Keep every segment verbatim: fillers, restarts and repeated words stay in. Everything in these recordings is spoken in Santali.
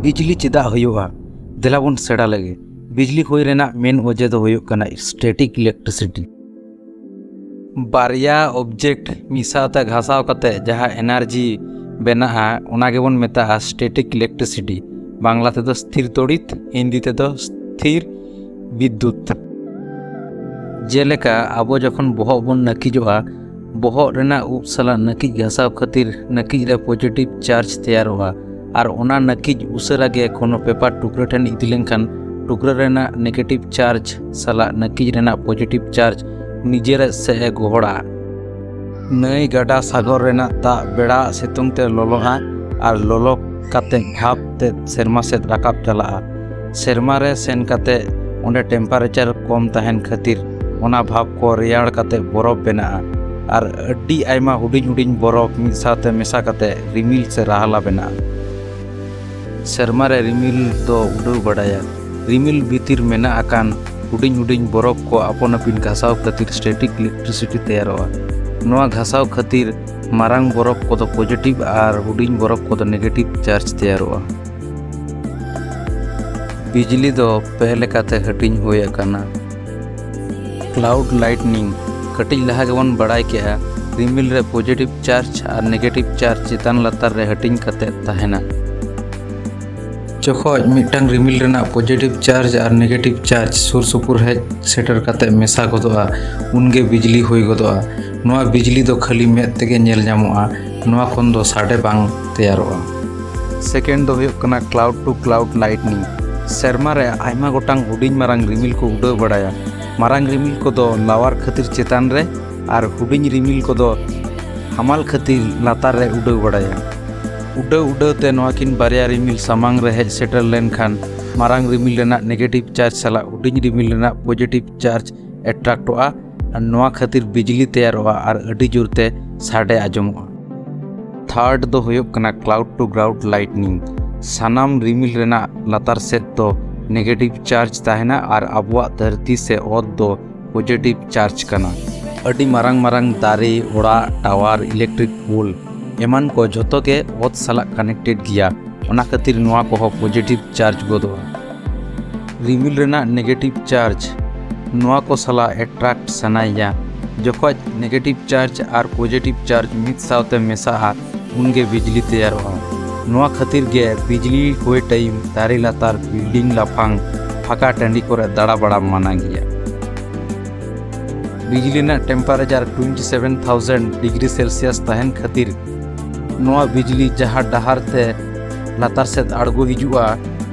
ᱵᱤᱡᱽᱞᱤ ᱪᱮᱫᱟᱜ ᱦᱩᱭᱩᱜᱼᱟ? ᱫᱮᱞᱟ ᱵᱚᱱ ᱥᱮᱬᱟ ᱞᱮᱜᱮ᱾ ᱵᱤᱡᱽᱞᱤ ᱦᱩᱭ ᱨᱮᱱᱟᱜ ᱢᱮᱱ ᱚᱡᱮ ᱫᱚ ᱦᱩᱭᱩᱜ ᱠᱟᱱᱟ static electricity᱾ ᱵᱟᱨᱭᱟ ᱚᱵᱡᱮᱠᱴ ᱢᱤᱫ ᱥᱟᱶᱛᱮ ᱜᱷᱟᱥᱟᱣ ᱠᱟᱛᱮ ᱡᱟᱦᱟᱸ ᱮᱱᱟᱨᱡᱤ ᱵᱮᱱᱟᱜᱼᱟ, ᱚᱱᱟ ᱜᱮᱵᱚᱱ ᱢᱮᱛᱟᱜᱼᱟ static electricity᱾ ᱵᱟᱝᱞᱟ ᱛᱮᱫᱚ ᱥᱛᱷᱤᱨ ᱛᱚᱲᱤᱛ, ᱦᱤᱱᱫᱤ ᱛᱮᱫᱚ ᱥᱛᱷᱤᱨ ᱵᱤᱫᱽᱫᱩᱛ᱾ ᱡᱮᱞᱮᱠᱟ, ᱟᱵᱚ ᱡᱚᱠᱷᱚᱱ ᱵᱚᱦᱚᱜ ᱵᱚᱱ ᱱᱟᱹᱠᱤᱡᱚᱜᱼᱟ, ᱵᱚᱦᱚᱜ ᱨᱮᱱᱟᱜ ᱩᱵ ᱥᱟᱞᱟᱜ ᱱᱟᱹᱠᱤᱡ ᱜᱷᱟᱥᱟᱣ ᱠᱷᱟᱹᱛᱤᱨ ᱱᱟᱹᱠᱤᱡ ᱨᱮ ᱯᱚᱡᱤᱴᱤᱵᱷ ᱪᱟᱨᱡᱽ ᱛᱮᱭᱟᱨᱚᱜᱼᱟ ᱟᱨ ᱚᱱᱟ ᱱᱟᱹᱠᱤᱡ ᱩᱥᱟᱹᱨᱟ ᱜᱮ ᱠᱳᱱᱳ ᱯᱮᱯᱟᱨ ᱴᱩᱠᱨᱟᱹ ᱴᱷᱮᱱ ᱤᱫᱤ ᱞᱮᱱᱠᱷᱟᱱ ᱴᱩᱠᱨᱟᱹ ᱨᱮᱱᱟᱜ ᱱᱮᱜᱮᱴᱤᱵᱷ ᱪᱟᱨᱡᱽ ᱥᱟᱞᱟᱜ ᱱᱟᱹᱠᱤᱡ ᱨᱮᱱᱟᱜ ᱯᱚᱡᱤᱴᱤᱵᱷ ᱪᱟᱨᱡᱽ ᱱᱤᱡᱮᱨᱟᱜ ᱥᱮᱫ ᱮ ᱜᱚᱦᱚᱲᱟ᱾ ᱱᱟᱹᱭ, ᱜᱟᱰᱟ, ᱥᱟᱜᱚᱨ ᱨᱮᱱᱟᱜ ᱫᱟᱜ ᱵᱮᱲᱟ ᱥᱤᱛᱩᱝ ᱛᱮ ᱞᱚᱞᱚᱜᱼᱟ ᱟᱨ ᱞᱚᱞᱚ ᱠᱟᱛᱮ ᱵᱷᱟᱯ ᱛᱮ ᱥᱮᱨᱢᱟ ᱥᱮᱫ ᱨᱟᱠᱟᱵ ᱪᱟᱞᱟᱜᱼᱟ᱾ ᱥᱮᱨᱢᱟ ᱨᱮ ᱥᱮᱱ ᱠᱟᱛᱮ ᱚᱸᱰᱮ ᱴᱮᱢᱯᱟᱨᱮᱪᱟᱨ ᱠᱚᱢ ᱛᱟᱦᱮᱱ ᱠᱷᱟᱹᱛᱤᱨ ᱚᱱᱟ ᱵᱷᱟᱯ ᱠᱚ ᱨᱮᱭᱟᱲ ᱠᱟᱛᱮ ᱵᱚᱨᱚᱯᱷ ᱵᱮᱱᱟᱜᱼᱟ ᱟᱨ ᱟᱹᱰᱤ ᱟᱭᱢᱟ ᱦᱩᱰᱤᱧ ᱦᱩᱰᱤᱧ ᱵᱚᱨᱚᱯᱷ ᱢᱤᱫ ᱥᱟᱶᱛᱮ ᱢᱮᱥᱟ ᱠᱟᱛᱮ ᱨᱤᱢᱤᱞ ᱥᱮ ᱨᱟᱦᱞᱟ ᱵᱮᱱᱟᱜᱼᱟ᱾ ᱥᱮᱨᱢᱟ ᱨᱮ ᱨᱤᱢᱤᱞ ᱫᱚ ᱩᱰᱟᱹᱣ ᱵᱟᱲᱟᱭᱟ᱾ ᱨᱤᱢᱤᱞ ᱵᱷᱤᱛᱤᱨ ᱢᱮᱱᱟᱜ ᱟᱠᱟᱱ ᱦᱩᱰᱤᱧ ᱦᱩᱰᱤᱧ ᱵᱚᱨᱚᱯᱷ ᱠᱚ ᱟᱯᱟᱱ ᱟᱹᱯᱤᱱ ᱜᱷᱟᱥᱟᱣ ᱠᱷᱟᱹᱛᱤᱨ static electricity ᱛᱮᱭᱟᱨᱚᱜᱼᱟ᱾ ᱱᱚᱣᱟ ᱜᱷᱟᱥᱟᱣ ᱠᱷᱟᱹᱛᱤᱨ ᱢᱟᱨᱟᱝ ᱵᱚᱨᱚᱯᱷ ᱠᱚᱫᱚ ᱯᱚᱡᱤᱴᱤᱵᱷ ᱟᱨ ᱦᱩᱰᱤᱧ ᱵᱚᱨᱚᱯᱷ ᱠᱚᱫᱚ ᱱᱮᱜᱮᱴᱤᱵᱷ ᱪᱟᱨᱡᱽ ᱛᱮᱭᱟᱨᱚᱜᱼᱟ᱾ ᱵᱤᱡᱽᱞᱤ ᱫᱚ ᱯᱮ ᱞᱮᱠᱟᱛᱮ ᱦᱟᱹᱴᱤᱧ ᱦᱩᱭ ᱟᱠᱟᱱᱟ: ᱠᱞᱟᱣᱩᱰ ᱞᱟᱭᱤᱴᱱᱤᱝ᱾ ᱠᱟᱹᱴᱤᱡ ᱞᱟᱦᱟ ᱜᱮᱵᱚᱱ ᱵᱟᱲᱟᱭ ᱠᱮᱜᱼᱟ, ᱨᱤᱢᱤᱞ ᱨᱮ ᱯᱚᱡᱤᱴᱤᱵᱷ ᱪᱟᱨᱡᱽ ᱟᱨ ᱱᱮᱜᱮᱴᱤᱵᱷ ᱪᱟᱨᱡᱽ ᱪᱮᱛᱟᱱ ᱞᱟᱛᱟᱨ ᱨᱮ ᱦᱟᱹᱴᱤᱧ ᱠᱟᱛᱮ ᱛᱟᱦᱮᱱᱟ᱾ ᱡᱚᱠᱷᱚᱡ ᱢᱤᱫᱴᱟᱝ ᱨᱤᱢᱤᱞ ᱨᱮᱱᱟᱜ ᱯᱚᱡᱤᱴᱤᱵᱷ ᱪᱟᱨᱡᱽ ᱟᱨ ᱱᱮᱜᱮᱴᱤᱵᱷ ᱪᱟᱨᱡᱽ ᱥᱩᱨ ᱥᱩᱯᱩᱨ ᱦᱮᱡ ᱥᱮᱴᱮᱨ ᱠᱟᱛᱮ ᱢᱮᱥᱟ ᱜᱚᱫᱚᱜᱼᱟ, ᱩᱱᱜᱮ ᱵᱤᱡᱽᱞᱤ ᱦᱩᱭ ᱜᱚᱫᱚᱜᱼᱟ᱾ ᱱᱚᱣᱟ ᱵᱤᱡᱽᱞᱤ ᱫᱚ ᱠᱷᱟᱹᱞᱤ ᱢᱮᱫ ᱛᱮᱜᱮ ᱧᱮᱞ ᱧᱟᱢᱚᱜᱼᱟ, ᱱᱚᱣᱟ ᱠᱷᱚᱱ ᱫᱚ ᱥᱟᱰᱮ ᱵᱟᱝ ᱛᱮᱭᱟᱨᱚᱜᱼᱟ᱾ ᱥᱮᱠᱮᱱᱰ ᱫᱚ ᱦᱩᱭᱩᱜ ᱠᱟᱱᱟ cloud to cloud lightning᱾ ᱥᱮᱨᱢᱟ ᱨᱮ ᱟᱭᱢᱟ ᱜᱚᱴᱟᱝ ᱦᱩᱰᱤᱧ ᱢᱟᱨᱟᱝ ᱨᱤᱢᱤᱞ ᱠᱚ ᱩᱰᱟᱹᱣ ᱵᱟᱲᱟᱭᱟ᱾ ᱢᱟᱨᱟᱝ ᱨᱤᱢᱤᱞ ᱠᱚᱫᱚ ᱞᱟᱣᱟᱨ ᱠᱷᱟᱹᱛᱤᱨ ᱪᱮᱛᱟᱱ ᱨᱮ ᱟᱨ ᱦᱩᱰᱤᱧ ᱨᱤᱢᱤᱞ ᱠᱚᱫᱚ ᱦᱟᱢᱟᱞ ᱠᱷᱟᱹᱛᱤᱨ ᱞᱟᱛᱟᱨ ᱨᱮ ᱩᱰᱟᱹᱣ ᱵᱟᱲᱟᱭᱟ᱾ ᱩᱰᱟᱹᱣ ᱩᱰᱟᱹᱣ ᱛᱮ ᱱᱚᱣᱟ ᱠᱤᱱ ᱵᱟᱨᱭᱟ ᱨᱤᱢᱤᱞ ᱥᱟᱢᱟᱝ ᱨᱮ ᱦᱮᱡ ᱥᱮᱴᱮᱨ ᱞᱮᱱᱠᱷᱟᱱ ᱢᱟᱨᱟᱝ ᱨᱤᱢᱤᱞ ᱨᱮᱱᱟᱜ ᱱᱮᱜᱮᱴᱤᱵᱷ ᱪᱟᱨᱡᱽ ᱥᱟᱞᱟᱜ ᱦᱩᱰᱤᱧ ᱨᱤᱢᱤᱞ ᱨᱮᱱᱟᱜ ᱯᱚᱡᱤᱴᱤᱵᱷ ᱪᱟᱨᱡᱽ ᱮᱴᱨᱟᱠᱴᱚᱜᱼᱟ ᱟᱨ ᱱᱚᱣᱟ ᱠᱷᱟᱹᱛᱤᱨ ᱵᱤᱡᱽᱞᱤ ᱛᱮᱭᱟᱨᱚᱜᱼᱟ ᱟᱨ ᱟᱹᱰᱤ ᱡᱳᱨᱛᱮ ᱥᱟᱰᱮ ᱟᱸᱡᱚᱢᱚᱜᱼᱟ᱾ ᱛᱷᱟᱨᱰ ᱫᱚ ᱦᱩᱭᱩᱜ ᱠᱟᱱᱟ cloud to cloud lightning᱾ ᱥᱟᱱᱟᱢ ᱨᱤᱢᱤᱞ ᱨᱮᱱᱟᱜ ᱞᱟᱛᱟᱨ ᱥᱮᱫ ᱫᱚ ᱱᱮᱜᱮᱴᱤᱵᱷ ᱪᱟᱨᱡᱽ ᱛᱟᱦᱮᱱᱟ ᱟᱨ ᱟᱵᱚᱣᱟᱜ ᱫᱷᱟᱹᱨᱛᱤ ᱥᱮ ᱚᱛ ᱫᱚ ᱯᱚᱡᱤᱴᱤᱵᱷ ᱪᱟᱨᱡᱽ ᱠᱟᱱᱟ᱾ ᱟᱹᱰᱤ ᱢᱟᱨᱟᱝ ᱢᱟᱨᱟᱝ ᱫᱟᱨᱮ, ᱚᱲᱟᱜ, ᱴᱟᱣᱟᱨ, ᱤᱞᱮᱠᱴᱨᱤᱠ ᱯᱳᱞ ᱮᱢᱟᱱ ᱠᱚ ᱡᱷᱚᱛᱚ ᱜᱮ ᱚᱛ ᱥᱟᱞᱟᱜ ᱠᱟᱱᱮᱠᱴᱮᱰ ᱜᱮᱭᱟ᱾ ᱚᱱᱟ ᱠᱷᱟᱹᱛᱤᱨ ᱱᱚᱣᱟ ᱠᱚᱦᱚᱸ ᱯᱚᱡᱤᱴᱤᱵᱷ ᱪᱟᱨᱡᱽ ᱜᱚᱫᱚᱜᱼᱟ᱾ ᱨᱤᱢᱤᱞ ᱨᱮᱱᱟᱜ ᱱᱮᱜᱮᱴᱤᱵᱷ ᱪᱟᱨᱡᱽ ᱱᱚᱣᱟ ᱠᱚ ᱥᱟᱞᱟᱜ ᱮᱴᱨᱟᱠᱴ ᱥᱟᱱᱟᱭᱮᱭᱟ᱾ ᱡᱚᱠᱷᱚᱡ ᱱᱮᱜᱮᱴᱤᱵᱷ ᱪᱟᱨᱡᱽ ᱟᱨ ᱯᱚᱡᱤᱴᱤᱵᱷ ᱪᱟᱨᱡᱽ ᱢᱤᱫ ᱥᱟᱶᱛᱮ ᱢᱮᱥᱟᱜᱼᱟ, ᱩᱱᱜᱮ ᱵᱤᱡᱽᱞᱤ ᱛᱮᱭᱟᱨᱚᱜᱼᱟ᱾ ᱱᱚᱣᱟ ᱠᱷᱟᱹᱛᱤᱨ ᱜᱮ ᱵᱤᱡᱽᱞᱤ ᱦᱩᱭ ᱴᱟᱭᱤᱢ ᱫᱟᱨᱮ ᱞᱟᱛᱟᱨ, ᱵᱤᱞᱰᱤᱝ ᱞᱟᱯᱷᱟᱝ, ᱯᱷᱟᱸᱠᱟ ᱴᱟᱺᱰᱤ ᱠᱚᱨᱮ ᱫᱟᱬᱟ ᱵᱟᱲᱟ ᱢᱟᱱᱟ ᱜᱮᱭᱟ᱾ ᱵᱤᱡᱽᱞᱤ ᱨᱮᱱᱟᱜ temperature twenty seven thousand degree Celsius ᱛᱟᱦᱮᱱ ᱠᱷᱟᱹᱛᱤᱨ ᱱᱚᱣᱟ ᱵᱤᱡᱽᱞᱤ ᱡᱟᱦᱟᱸ ᱰᱟᱦᱟᱨ ᱛᱮ ᱞᱟᱛᱟᱨ ᱥᱮᱫ ᱟᱬᱜᱚ ᱦᱤᱡᱩᱜᱼᱟ,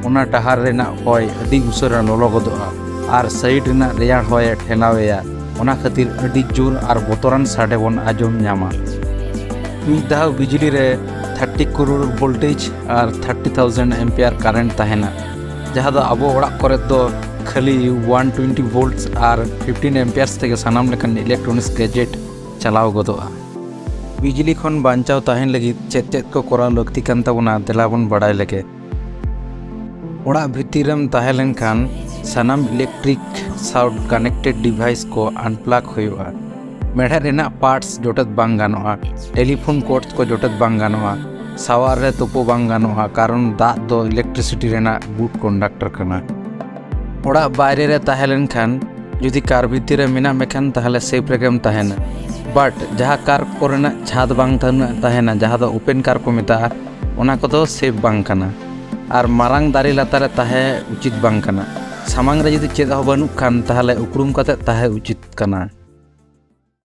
ᱚᱱᱟ ᱰᱟᱦᱟᱨ ᱨᱮᱱᱟᱜ ᱦᱚᱭ ᱟᱹᱰᱤ ᱩᱥᱟᱹᱨᱟ ᱞᱚᱞᱚ ᱜᱚᱫᱚᱜᱼᱟ ᱟᱨ ᱥᱟᱭᱤᱰ ᱨᱮᱱᱟᱜ ᱨᱮᱭᱟᱲ ᱦᱚᱭᱮ ᱴᱷᱮᱞᱟᱣᱮᱭᱟ᱾ ᱚᱱᱟ ᱠᱷᱟᱹᱛᱤᱨ ᱟᱹᱰᱤ ᱡᱳᱨ ᱟᱨ ᱵᱚᱛᱚᱨᱟᱱ ᱥᱟᱰᱮ ᱵᱚᱱ ᱟᱸᱡᱚᱢ ᱧᱟᱢᱟ᱾ ᱢᱤᱫ ᱫᱷᱟᱣ ᱵᱤᱡᱽᱞᱤ ᱨᱮ ᱛᱷᱟᱨᱴᱤ ᱠᱨᱳᱨ ᱵᱷᱳᱞᱴᱮᱡᱽ ᱟᱨ ᱛᱷᱟᱨᱴᱤ ᱛᱷᱟᱣᱡᱮᱱᱰ ᱮᱢᱯᱤᱭᱟᱨ ᱠᱟᱨᱮᱱᱴ ᱛᱟᱦᱮᱱᱟ, ᱡᱟᱦᱟᱸ ᱫᱚ ᱟᱵᱚ ᱚᱲᱟᱜ ᱠᱚᱨᱮ ᱫᱚ ᱠᱷᱟᱹᱞᱤ ᱚᱣᱟᱱ ᱴᱩᱭᱮᱱᱴᱤ ᱵᱷᱳᱞᱴᱥ ᱟᱨ ᱯᱷᱤᱯᱴᱤᱱ ᱮᱢᱯᱤᱭᱟᱨᱥ ᱛᱮᱜᱮ ᱥᱟᱱᱟᱢ ᱞᱮᱠᱟᱱ ᱤᱞᱮᱠᱴᱨᱚᱱᱤᱠᱥ ᱜᱮᱡᱮᱴ ᱪᱟᱞᱟᱣ ᱜᱚᱫᱚᱜᱼᱟ᱾ ᱵᱤᱡᱽᱞᱤ ᱠᱷᱚᱱ ᱵᱟᱧᱪᱟᱣ ᱛᱟᱦᱮᱱ ᱞᱟᱹᱜᱤᱫ ᱪᱮᱫ ᱪᱮᱫ ᱠᱚ ᱠᱚᱨᱟᱣ ᱞᱟᱹᱠᱛᱤ ᱠᱟᱱ ᱛᱟᱵᱚᱱᱟ, ᱫᱮᱞᱟ ᱵᱚᱱ ᱵᱟᱲᱟᱭ ᱞᱮᱜᱮ᱾ ᱚᱲᱟᱜ ᱵᱷᱤᱛᱤᱨ ᱨᱮᱢ ᱛᱟᱦᱮᱸ ᱞᱮᱱᱠᱷᱟᱱ ᱥᱟᱱᱟᱢ ᱤᱞᱮᱠᱴᱨᱤᱠ ᱥᱟᱶ ᱠᱟᱱᱮᱠᱴᱮᱰ ᱰᱤᱵᱷᱟᱭᱤᱥ ᱠᱚ ᱟᱱᱯᱞᱟᱜᱽ ᱦᱩᱭᱩᱜᱼᱟ᱾ ᱢᱮᱬᱦᱮᱫ ᱨᱮᱱᱟᱜ ᱯᱟᱨᱴᱥ ᱡᱚᱴᱮᱫ ᱵᱟᱝ ᱜᱟᱱᱚᱜᱼᱟ, ᱴᱮᱞᱤᱯᱷᱳᱱ ᱠᱳᱰᱥ ᱠᱚ ᱡᱚᱴᱮᱫ ᱵᱟᱝ ᱜᱟᱱᱚᱜᱼᱟ, ᱥᱟᱣᱟᱨ ᱨᱮ ᱛᱩᱯᱩ ᱵᱟᱝ ᱜᱟᱱᱚᱜᱼᱟ, ᱠᱟᱨᱚᱱ ᱫᱟᱜ ᱫᱚ ᱤᱞᱮᱠᱴᱨᱤᱥᱤᱴᱤ ᱨᱮᱱᱟᱜ ᱜᱩᱰ ᱠᱚᱱᱰᱟᱠᱴᱚᱨ ᱠᱟᱱᱟ᱾ ᱚᱲᱟᱜ ᱵᱟᱭᱨᱮ ᱨᱮ ᱛᱟᱦᱮᱸ ᱞᱮᱱᱠᱷᱟᱱ, ᱡᱩᱫᱤ ᱠᱟᱨ ᱵᱷᱤᱛᱤᱨ ᱨᱮ ᱢᱮᱱᱟᱜ ᱢᱮᱠᱷᱟᱱ, ᱛᱟᱦᱚᱞᱮ ᱥᱮᱯ ᱨᱮᱜᱮᱢ ᱛᱟᱦᱮᱱᱟ᱾ ᱵᱟᱴ ᱡᱟᱦᱟᱸ ᱠᱟᱨ ᱠᱚᱨᱮᱱᱟᱜ ᱪᱷᱟᱫᱽ ᱵᱟᱝ ᱛᱟᱦᱮᱱᱟ, ᱛᱟᱦᱮᱱᱟ, ᱡᱟᱦᱟᱸ ᱫᱚ ᱳᱯᱮᱱ ᱠᱟᱨ ᱠᱚ ᱢᱮᱛᱟᱜᱼᱟ, ᱚᱱᱟ ᱠᱚᱫᱚ ᱥᱮᱯ ᱵᱟᱝ ᱠᱟᱱᱟ᱾ ᱟᱨ ᱢᱟᱨᱟᱝ ᱫᱟᱨᱮ ᱞᱟᱛᱟᱨ ᱨᱮ ᱛᱟᱦᱮᱸ ᱩᱪᱤᱛ ᱵᱟᱝ ᱠᱟᱱᱟ᱾ ᱥᱟᱢᱟᱝ ᱨᱮ ᱡᱩᱫᱤ ᱪᱮᱫ ᱦᱚᱸ ᱵᱟᱹᱱᱩᱜ ᱠᱷᱟᱱ, ᱛᱟᱦᱚᱞᱮ ᱩᱠᱲᱩᱢ ᱠᱟᱛᱮ ᱛᱟᱦᱮᱸ ᱩᱪᱤᱛ ᱠᱟᱱᱟ᱾